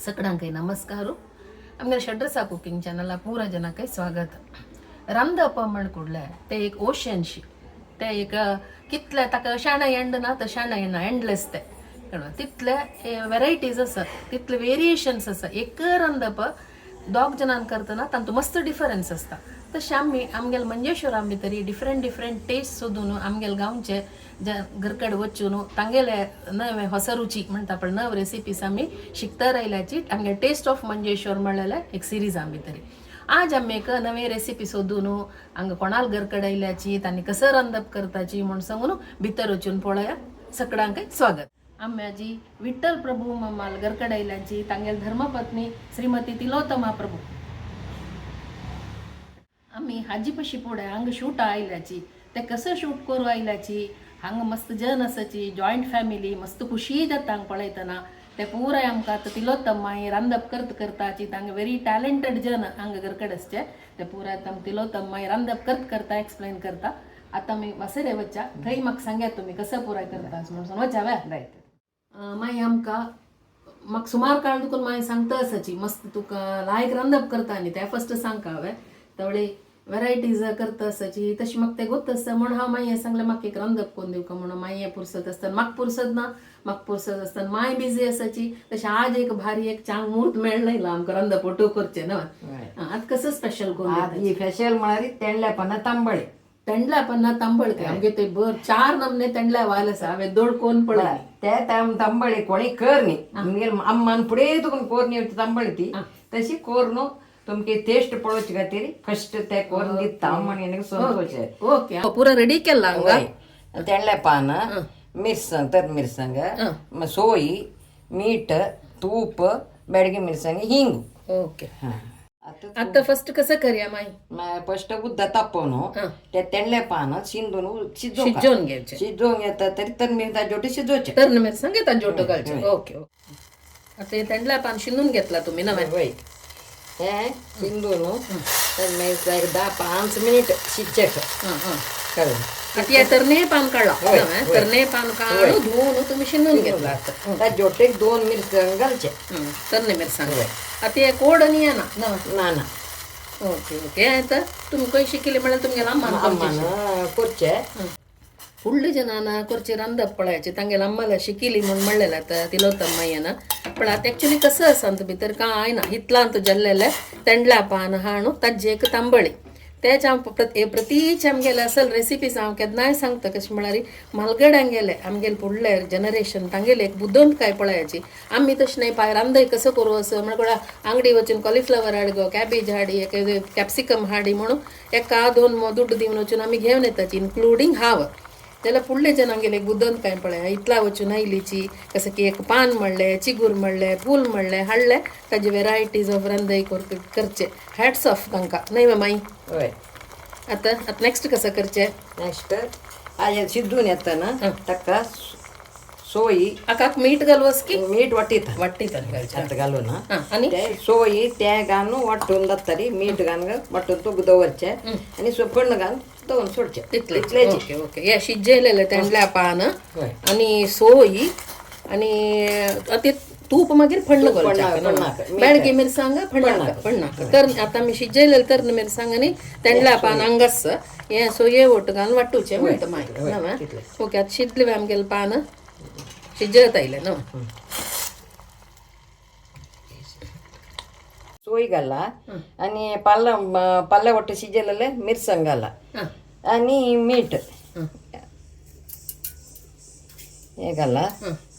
ಸಕಡಾಂಕೈ ನಮಸ್ಕಾರ. आमगे षड्रसा कुकिंग चॅनला पुरा जनाकय स्वागत. रांदप म्हण कुडले ते एक ओशनशी ते एक कितले ताका अशाणा एंड ना तशाणा येना, एंडलेस ते. कळ्ळें? तितले वेरायटीज आसा, तितले वेरिएशन्स आसा. एक रांदप दोग जणान करतना तांतूं मस्त डिफरन्स आसता. तशें आमी आमगेले मंजेश्वरां भितरी डिफरंट डिफरंट टेस्ट सोदून आमगेले गांवचे जे घरकडेन वचून तांगेले नवे ಹೊಸ रुची म्हणटा पळय, नव रेसिपीज आमी शिकता रायल्याची आमगे टेस्ट ऑफ मंजेश्वर म्हणलेले एक सिरीज आमी भितरी. आज आमी एक नवे रेसिपी सोदून हांगा कोणाल घरकडेन आयल्याची, तांणी कसं रांदप करताची म्हूण सांगून भितर वचून पळोवया. सगळ्यांकय स्वागत. आमी आजी विठ्ठल प्रभू मम्माल घरकडेन आयल्याची, तांगेले धर्मपत्नी श्रीमती तिलोत्तमा प्रभू. आमी हाजी पशी पुढे हांगा शूट आयल्याची, ते कसं शूट करू आयल्याची. हांगा मस्त जन आसाची, जॉयंट फॅमिली, मस्त खुशी जाता हांगा पळयतना. ते पुराय आमकां आतां तिलोत्तमाई रांदप करत करताची. तांगा व्हेरी टॅलेंटेड जन हांगा घरकडेन आसचे. ते पुराय आतां आमकां तिलोत्तमाई रांदप करत करता एक्सप्लेन करता. आतां आमी वासरे वच्चा, थंय म्हाका सांग्यात तुमी कसं पुराय करता म्हणून. वचा वे मागीर आमकां म्हाका सुमार काळ तुका मागीर सांगता आसाची, मस्त तुका लायक रांदप करता न्ही तें फस्ट सांगका हांवें. तवळे वेरायटीज करता आसाची, तशी म्हाका तें गोत आसता म्हूण हांव मागीर सांगलें म्हाका एक रांदप करून दिवका म्हणून. मागीर पुरसत आसतना म्हाका पुरसत ना, म्हाका पुरसत आसतना माय बिजी आसाची. तशें आज एक भारी एक चांग मूर्त मेळ्ळें आमकां रांदप ओटू करचें ना. आतां कसं स्पेशल करून दिता? ही स्पेशल म्हळ्यार तेंडल्या पन्ना तांबळे. तेंडल्या पन्ना तांबळ काय आमगे ते बर चार नमने तेंडल्या वाल आसा, हांवें दोड कोन पळयली. ते तांबळे कोणी कर न्ही, आमगेर अम्मान फुडें तुका कोर न्ही तांबळे ती तशी कोरून तुमके टेस्ट पळोवचे खातीर फर्स्ट ते कोरून दिता म्हण எனக்கு संतोष. ओके, पुरा रेडी केला हांगा. तेंडल्या पान, मिरसांग, तर मिरसांग, सोयी, मीठ, तूप, बेडगी मिरसांग, हिंग. ओके. आता आता फर्स्ट कसं करूया माई? फर्स्ट उद्दा तापोवन ते तेंडल्या पान शिंदून शिजोवंक शिजोवन घेवचे. शिजोवंक येता तरी तर मिरसांग जोटी शिजोवचे. तर मिरसांग येता जोटो घालचे. ओके, आता हे तेंडल्या पान शिंदून घेतला तुम्ही ना? वय, हे शिंदून तर मागीर एक 10-5 मिनिट शिजचे. कळ्ळें? आता हे तरणे पान काढला, तरणे पान काढून धुवून तुम्ही शिंदून घेतला आता. त्या जोटेक 2 मिरसांग घालचे. तरणे मिरसांग. आता हे कोड आणि येना ना? ना ना. ओके ओके, आता तुम्ही खंय शिकले म्हळ्यार तुमगेले अम्मान? अम्मान करचे. फुडले जनान करचे रांदप पळयाचे तांगेले अम्माला शिकिली म्हूण म्हणलेलें आतां तिलोत्तमय्यान. पण आतां एक्चुली कसं आसा भितर कांय ना, इतलांत जल्लेलें तेंडल्या पान हाणू ताजें एक तांबळी. तेच हांव प्रतीच आमगेले असल रेसिपीज हांव केन्नाय सांगता. कशें म्हळ्यार म्हालगड्यांगेले आमगेले फुडले जनरेशन तांगेले एक बुदवंत काय पळयाची. आमी तशें न्हय पाय रांदय कसो करूं असो म्हळ्यार आंगडी वचून कॉलिफ्लावर हाड गो, कॅबेज हाडी, कॅप्सिकम हाडी म्हणून एका दोन दुड्ड दिवन वचून आमी घेवन येताची, इन्क्लुडींग हांव. जाल्यार फुडले जनांगेले एक बुदवंत काय पळय, इतला वचून आयलीची कसं की एक पान म्हणलें, चिगूर म्हणलें, फूल म्हणलें, हाडलें, ताजे वेरायटीज ऑफ रांदय करचे. हॅट्स ऑफ तांकां न्हय माई? हय. आतां आतां नेक्स्ट कसं करचें? नेक्स्ट आज शिजून येतना ताका सोयी. आकाक मीठ घालवस की? मीठ वाटीत. वाटीत घालचें. आतां घालून आनी ते सोयी ते घालून वांटून जातरी मीठ घालून वांटून तुका दवरचें आनी फोण्ण घालून दवरून सोडचें. तितलें? तितलेंच. ओके ओके, हे शिजयलेलें तेंडल्या पान आनी सोयी आनी ते तूप, मागीर फण्ण घालचें, बेडगी मिरसांग, फण्णाक फण्णाक. तर आतां आमी शिजयलेलें तर मिरसांग आनी तेंडल्या पान हांगास हे सोये ओट घालून वांटूचें म्हणटा मागीर न्हय? ओके, आतां शिजलें आमगेलें पान, शिजत आयलें न्हय? सोय घाला आनी पाल्ला पाल्ल्या वट्ट शिजयलेलें मिरसांग घाला आनी मीठ हे घाला.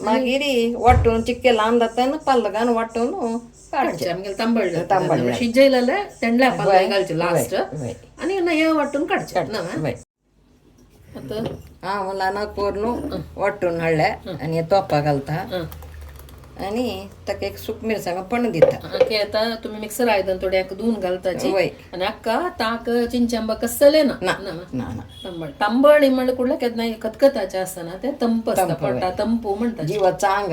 मागीर वांटून चिक्के ल्हान जाता पाल्ल घालून वांटून काडचें. आमगेलें तांबळ. तांबळ. शिजयलेलें तेंडल्या पाल्ल घालचें लास्ट आनी हे वांटून काडचें न्हय? आतां हांव ल्हान करून वांटून हाडल्या आनी तोपा घालता आनी ताका एक सुक मिरसांगा पण दिता. ओके, आतां तुमी मिक्सर आयदन थोड्याक धुवन घालताची. आनी अक्का ताक चिंचांबा कसले ना? ना ना ना. तांबळ तांबळ म्हणल्यार कुडल्या केन्नाय कतकताचें आसतना तें तंप आसता पोटा, तंपू म्हणटा. जिवा चांग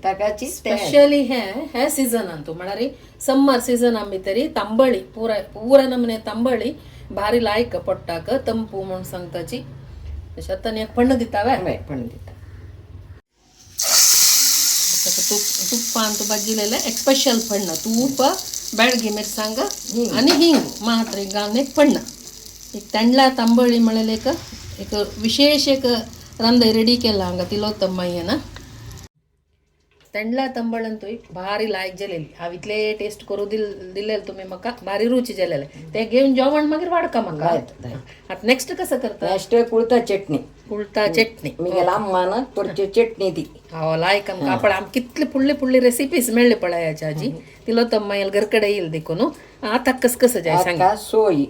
ताकाची. स्पेशली हे हे सीझनान तूं म्हळ्यार सम्मर सीझना भितरी तांबळी पुराय पुरा नमने तांबळी भारी लायक पोट्टाक, तंपू म्हूण सांगताची. तशें आतां एक फण्ण दिता वे? पण दिता. तुप्पांत भाजिलेले एक स्पेशल पण्ण तूप बेळगी मिरसांग आणि हिंग मात्र एक घालून एक पण्ण एक तेंडला तांबळी म्हणलेले एक एक विशेष एक रांद रेडी केला हांगा तिलोत्तमय्यन तेंडला तांबळ ಅಂತೂ भारी लायक जालेली हांव इतले टेस्ट करू दिलेले तुम्ही म्हाका भारी रुची जालेले ते घेवन जेवण मागीर वाडका म्हाका. आतां नेक्स्ट कसं करता? नेक्स्ट कुळता चटणी. कुळता चटणी. मिगेला अम्मान करची चटणी ती. हो लायक आमकां पळय आमकां कितले फुडले फुडले रेसिपीज मेळ्ळे पळयाच्या आजी तिलोत्तम्मा घरकडे येईल देखून. आतां कस कसं जाय सांग. आतां सोय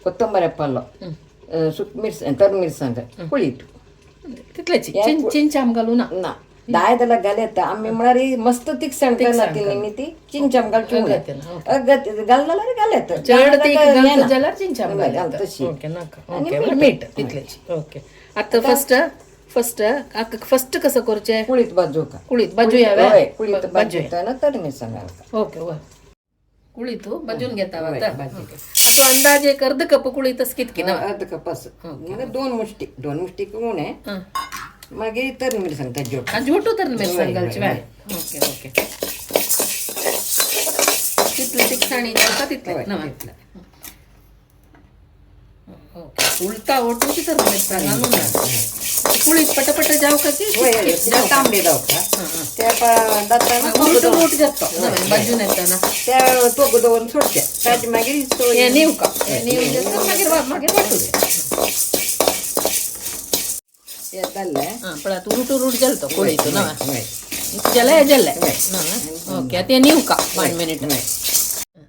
कोತ್ತंबरे पल्लो सुक मिरसांग तर मिरसांग कुळीत तितलेच चिंच आम घालू ना? ना दाय जाल्यार घाल येता आमी म्हळ्यार मस्त तिखसाण करना ती न्ही ती चिंचाम घालची घाल जाल्यार घाल येता. चड तीख घालता जाल्यार चिंचाम घाल. तशी. ओके नाका. ओके मीठ तितलेच. ओके आतां फर्स्ट फर्स्ट फर्स्ट कसं करचें? कुळीत बाजूका. कुळीत बाजूया. हय कुळीत बाजूता तर मिरसांग घालता. ओके व कुळीत बाजून घेता आता. आता अंदाज एक अर्ध कप कुळीतच कितकी ना? अर्ध कप असं दोन मुष्टी दोन मुष्टी उणे मागीर तर मिरसांग ताज्यो. जोटू तर मिरसांग घालची. ओके ओके तितले तिखसाणी घालता तितले ना? ओके उलटा ओटूची तर मिरसांग घालून कुळीत पटपट जाव का की? तांबडे जावका त्या जाताना उलटून उलट जातो बाजून येताना. त्या तोग दवरून सोडचे ताजे मागीर सोय हे नीव का नीव जाता मागीर मागीर वाटू दे. येताले. हां पळय उलटू उलट जालो तो कुळीत ना जालें जालें. ओके आतां हें नीव का 1 मिनिट.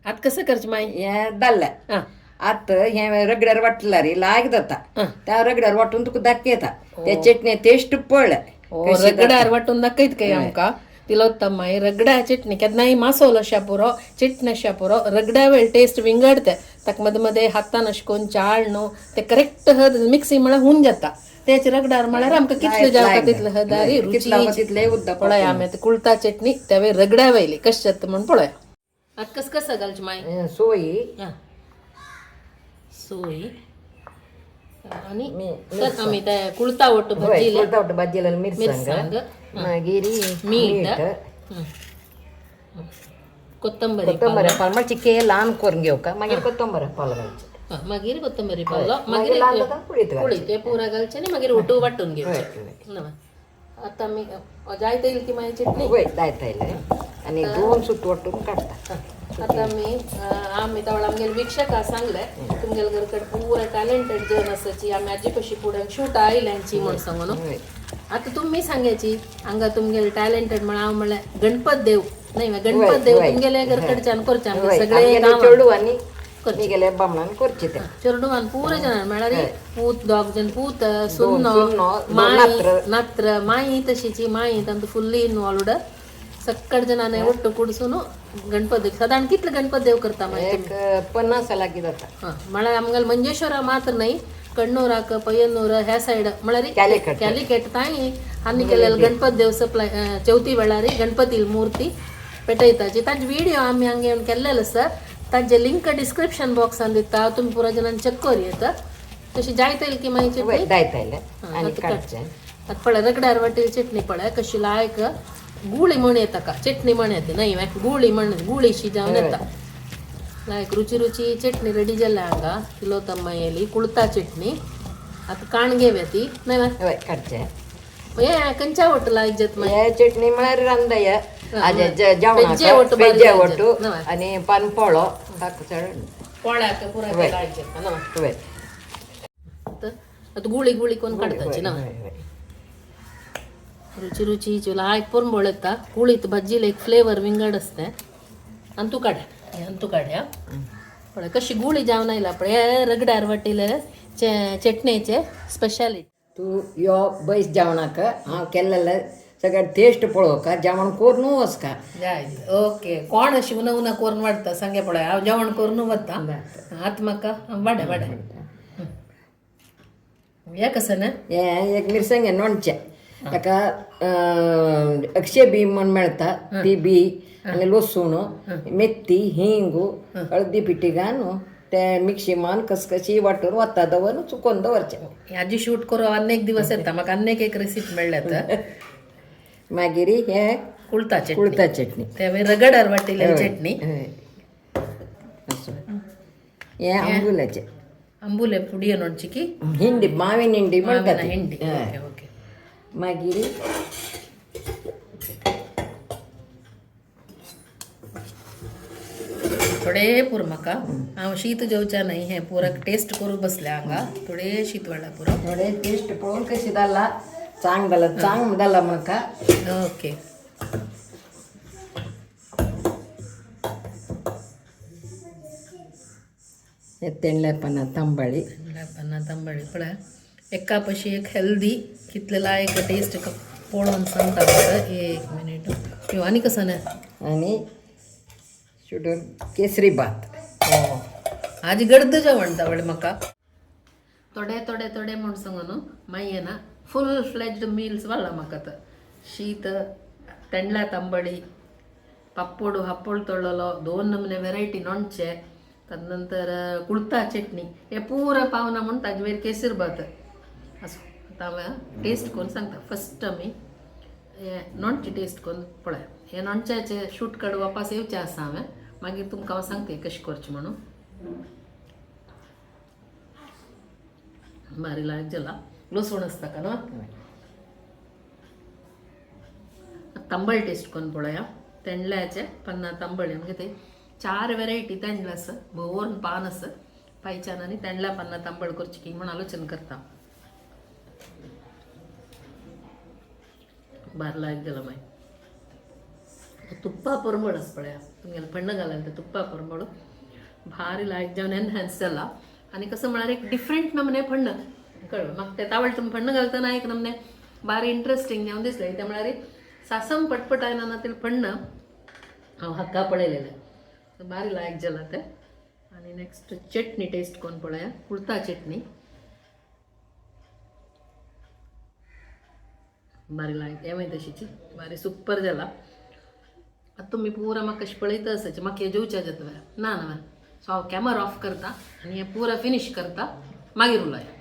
आतां कसं करचें मागीर? हें जालें. हां आतां हें रगड्यार वाटल्यार लायक जाता त्या रगड्यार वांटून तुका दाखयता त्या चटणी टेस्ट पळय. रगड्यार वांटून दाखयत काय आमकां तिलोत्तम्माई रगड्या चटणी. केन्नाय मासोल अशा पुरो चटणी अशा पुरो रगड्या वेळ टेस्ट विंगडते. ताका मध्ये मध्ये हातान अशें करून चाळ न्हू ते करेक्ट हद मिक्सी म्हळ्यार हून जाता. तेच रगडार म्हळ्यार आमकां कितले जावका तितले हदारी रुची तितले उद्दा. पळय आमी आतां कुळता चटणी त्यावेळी रगड्या वयली कशें जाता म्हण पळया. आतां कसं कसं घालचें मागीर? सोय सोय आणि आमी ते कुळता ಒಟ್ಟು भजिले कुळता ಒಟ್ಟು भाजीला मिरसांग मागीर मीठ कोत्तंबरी. कोत्तंबरी पाल मातशी केळ ल्हान करून घेवका मागीर कोत्तंबरी पाल घालचें. मागीर कोत्तंबरी पालो मागीर ल्हान जाता कुळीत घालचें. कुळीत तें पुरा घालचें आनी मागीर ओटू वांटून घेवचें. आतां आमी जायत येईल की मागीर चटणी. वय जायत येयलें आनी दोन सुत वांटून काडटा. आतां आमी आमी तवळ आमगेले वीक्षका सांगले तुमगेले घरकडे पुरा टॅलेंटेड जन आसाची आमी आजी कशी फुड्यांक शूट आयल्यांची म्हण सांगून. आतां तुमी सांगायची हांगा तुमगेले टॅलेंटेड म्हण हांव म्हणल्यार गणपत देव न्हय गणपत देव तुमगेले घरकडच्यान करचे आमगे सगळे चेडू आनी मिगेले बामणान करचे ते. चेडवान पुरा जणां म्हळ्यार पूत दोग जण पूत सुन्नो माई नात्र माई तशीची माई तांतू फुल्ली इनवॉल्वड सक्कड जणांनी ಒಟ್ಟು कुडसून गणपती साधारण कितले गणपत देव करता मागीर? एक 50 लागीं जाता. हां म्हळ्यार आमगेले मंजेश्वरा मात्र न्हय कण्णूराक पय्यन्नूर ह्या सायड म्हळ्यार कॅलिकट कॅलिकट तांय आनी केलेले गणपत देव सप्लाय चवथी वेळार गणपती मूर्ती पेटयताची ताजे व्हिडिओ आमी हांगा येवन केल्लेले आसा. ताजे लिंक डिस्क्रिप्शन बॉक्सान दिता तुमी पुरा जणांनी चेक करूं येता. तशी जायत येईल की मागीर चटणी. जायत येयलें आनी काडचें. आतां पळय रगड्यार वाटेल चटणी पळय कशी लायक गुळी म्हण येता का चटणी म्हण येता न्हय गुळी म्हण गुळीशी जावन येता लायक रुची रुची चटणी रेडी जाल्या हांगा तिलोत्तम्मा येली कुळता चटणी. आतां काण घेवया ती न्हय? हय काडचें. हे खंयच्या वट लायक जाता मागीर? हे चटणी म्हळ्यार रांदया पेज्जे वट जेवणाक बारी पेज्जे लायक वटू जाता न्हय? आनी पानपोळो ताका चड. पोळ्याक पुरा लायक जाता न्हय? हय. आतां गुळी गुळी कोण काडताची न्हय? हय. रुची रुची लायक पोरंबळ येता कुळीत भाजीला एक फ्लेवर विंगड असते. अंतू काड्या अंतू काड्या पळय कशी गुळी जावन आयला पळय हे रगड्यार वाटिले चटणेचे स्पेशालिटी. तूं यो बैस जेवणाक हांव केल्लें सगळें टेस्ट पळोवका जेवण करून वचका. जायत ओके कोण अशी उना उना करून वाडटा सांगे पळय हांव जेवण करून वता आतां म्हाका वाडे वाडे हे कसं ना. हें एक मिरसांगे लोणचें ताका अक्षय बी म्हण मेळटा ती बी आनी लसूण मेथी हिंग हळदी पिठी घालून ते मिक्सी मान खसखशी वांटून वता दवरून सुकोवन दवरचें. आजी शूट करून अनेक दिवस येता म्हाका अनेक एक रेसिपी मेळ्ळ्या. मागीर हें कुळता चटणी. कुळता चटणी. ते रगडार वाटिल्ली चटणी. हय. असो हे आंबुलाचे. आंबुले पुडिये नोडची की हिंडी, माविन हिंडी म्हणतात ती. हिंडी. हय. Okay okay. मागीर थोडे पूर म्हाका, हांव शीत जेवच्या नाही, हें पुरा टेस्ट करूंक बसल्या हांगा. थोडे शीत वाडल्या पुरो. थोडे टेस्ट पळोवन कशी जाला, चांग जाला, चांग जाला म्हाका. ओके. हे तेंडल्या पाना तांबाळी. पन्ना तांबडी. पळय, एका पशी एक हेल्दी, कितले लायक टेस्ट पळोवन सांगता म्हाका. एक मिनीट, ह्यो आनी कसो न्ही. आणि शुडून केसरी भात. आज गर्द जेवण तावडे म्हाका. थोडे थोडे थोडे म्हूण सांगू न्हू, मागीर ना फूल फ्लेज्ड मिल्स वाडला म्हाका. तर शीत, तेंडल्या तांबडी, पाप्पोडू, हप्पोड तळ्ळलो, दोन नमूने वेरायटी नोणचे, तदनंतर कुळता चटणी, हे पुरा पावना म्हूण ताजे वयर केसर भात. असो आतां हांव टेस्ट करून सांगता. फस्ट आमी हे नोणचे टेस्ट करून पळय. हे नोणच्याचे शूट काड वापस येवचें आसा हांवें, मागीर तुमकां हांव सांगता कशें करचें म्हणून. भारी लायक जाला. लसूण आसता का न्हू. तांबळ टेस्ट करून पळोवया. तेंडल्याचे पन्ना तांबळे म्हणजे ते चार वेरायटी तेंडला आसा, भोवन पान आसा पायच्यान, आनी तेंडल्या पन्ना तांबळ करची की म्हूण आलोचन करता. भार लायक जाला. मागीर तुप्पा परमळ आसा पळया, तुमगेलें पण्ण घालाय ते तुप्पा परमळ भारी लायक जावन एनहॅन्स जाला. आनी कसं म्हळ्यार एक डिफरंट नमने फण्ण कळ्ळें म्हाका. ते तावळ तुमी फण्ण घालतना एक नमने भारी इंट्रस्टींग जावन दिसलें. ते म्हळ्यार सासम पटपटायना ना ते फण्ण हांव हक्का पळयलेलें, भारी लायक जाला ते. आनी नेक्स्ट चटणी टेस्ट करून पळया, कुर्ता चटणी. भारी लायक हें मागीर तशीची भारी सुपर जाला. आतां तुमी पुरा म्हाका कशें पळयता आसाचे, म्हाका हें जेवच्या जाता ना ना. सो हांव कॅमरा ऑफ करता आनी हें पुरा फिनीश करता, मागीर उलोया.